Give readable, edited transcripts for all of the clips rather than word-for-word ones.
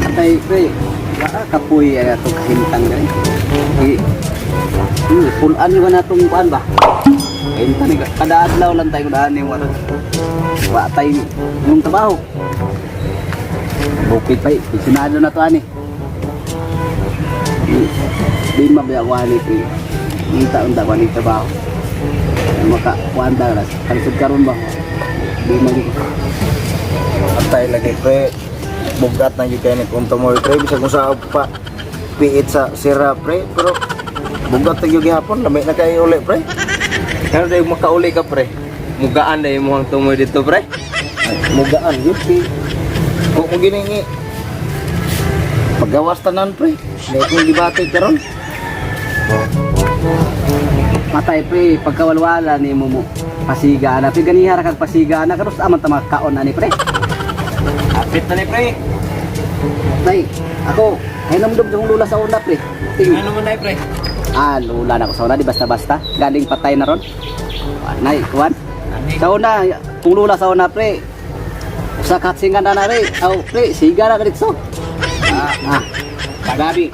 Atay, pre, baka kapoy ay ato kahintang gani. I, pulaan nyo ka na itong kuan ba? Kahintang ni kada adlaw lang tayo kudaan ni wala. Wa tay yung trabaho. Bukid pa eh, pensionado na to ani. Di mabaya ko ani pre. Unta unta ko ani trabaho. Maka kuan ta ras. Kalusod karon ba? Di man Antay lagi pre. Bugat na gyud kay ni kung tumoy pre bisag kung sa pa piit sa sira pre pero bugat na gyud gihapon lami na kay uli pre. Pero dahil makauli ka pre. Mugaan na yung muhang tumoy dito pre. Ay, mugaan gyud kay ko mo giningi paggawas tanan pre. Dahil kong gibati karon. Matay pre, pagkawalwala ni mo mo. Pasiga na pre, ganiha ra kag pasiga na karos aman ta makaon ani pre. Apit na ni pre. Nay, ako, hinamdom sa akong lula sa una pre. Ting, Ano man na pre? ah, lula na ako sa una, di basta-basta. Galing patay na ron. Ah, nay, kuan. Sa una, kung lula sa una pre. Sa katsingan na na pre. Aw, pre, siga na kaditso. Ah, ah. Gabi.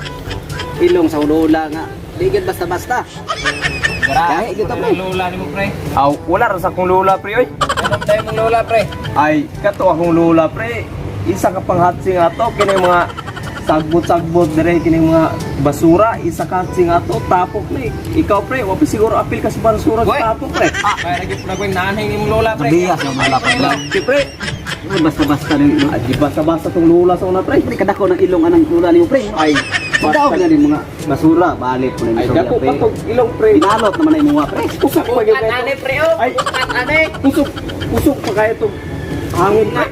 Ilong sa lula nga. Di gyud basta-basta. Gahi gyud to, pre. Lola ni mo pre. Aw, wala ra sa akong lola pre oy. Ano tayo mong lola pre? Ay, kato akong lola pre. Isa ka pang hatsing ato kini mga sagbot-sagbot dire kini mga basura, isa ka hatsing ato tapok ni. Ikaw pre, wa pa siguro apil ka sa basura sa tapok pre. Ay, lagi pud ako nanay ni mong lola pre. Biya sa mga pre. Si pre, Basta-basta ni ah, di basta-basta tong lola sa una pre. Pre, kadako ng ilong anang lula nimo pre. Ay, Pagkaog na din mga basura, balik po na Ay, dako pa tong ilong pre. Pinalot naman na imuha, pre. Kusog pa gyud kayo. pre, oh. Ay, Ane. kusog, kusog pa kayo tong hangin pre.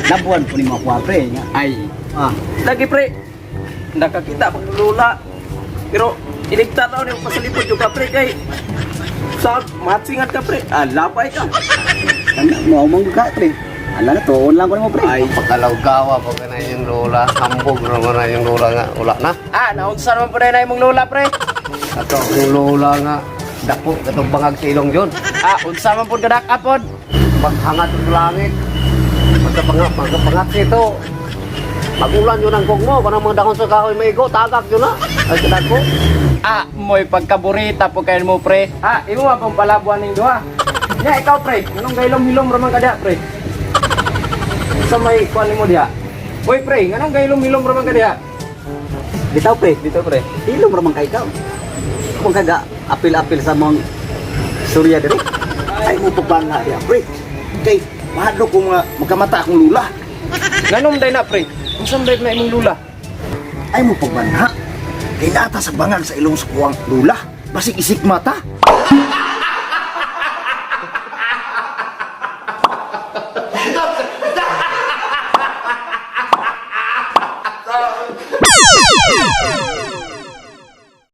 Labuan po ni mga kuha, pre. Nga. Ay, Ah, lagi pre. Nakakita pag lula. Pero iligta daw niyo pasalipod yung ka pre kay sa matsingan ka pre. Ah, lapay ka. ano, mo mong ka, pre. Ala na, tuon lang ko nimo, pre. Ay, Pagkalawgawa pa ka na yung lola, hambog naman na yung lola nga, wala na. Ah, naunsa naman po na imong lola, pre. Ato ang lola nga, dako, katong bangag sa ilong yun. Ah, unsa man pud kadak apod. Paghangat sa langit, pagkapangat, pagkapangat ito. Magulan yun ang kong mo, kanang mga dahon sa kahoy maigo, tagak yun na. Ay, kadako. Ah, mo'y pagkaburita po kayo mo, pre. Ah, imo man pong palabuan ning duha. Nya ikaw pre, nganong gailom-hilom ra man ka diha pre? Sa may kuan nimo diha. Hoy pre, nganong gailom-hilom ra man ka diha? Bitaw, pre. Dito pre. Ilong raman kay ikaw. Kung kaga, apil-apil sa mong surya dire. Ay mo pagbanga diya pre. Kay mahadlok ko mga magkamata akong lula. Nganong day na pre? Unsa man day na imong lula? Ay mo pagbanha. Kay nata sa bangag sa ilong sa kuwang lula. Basig isik mata.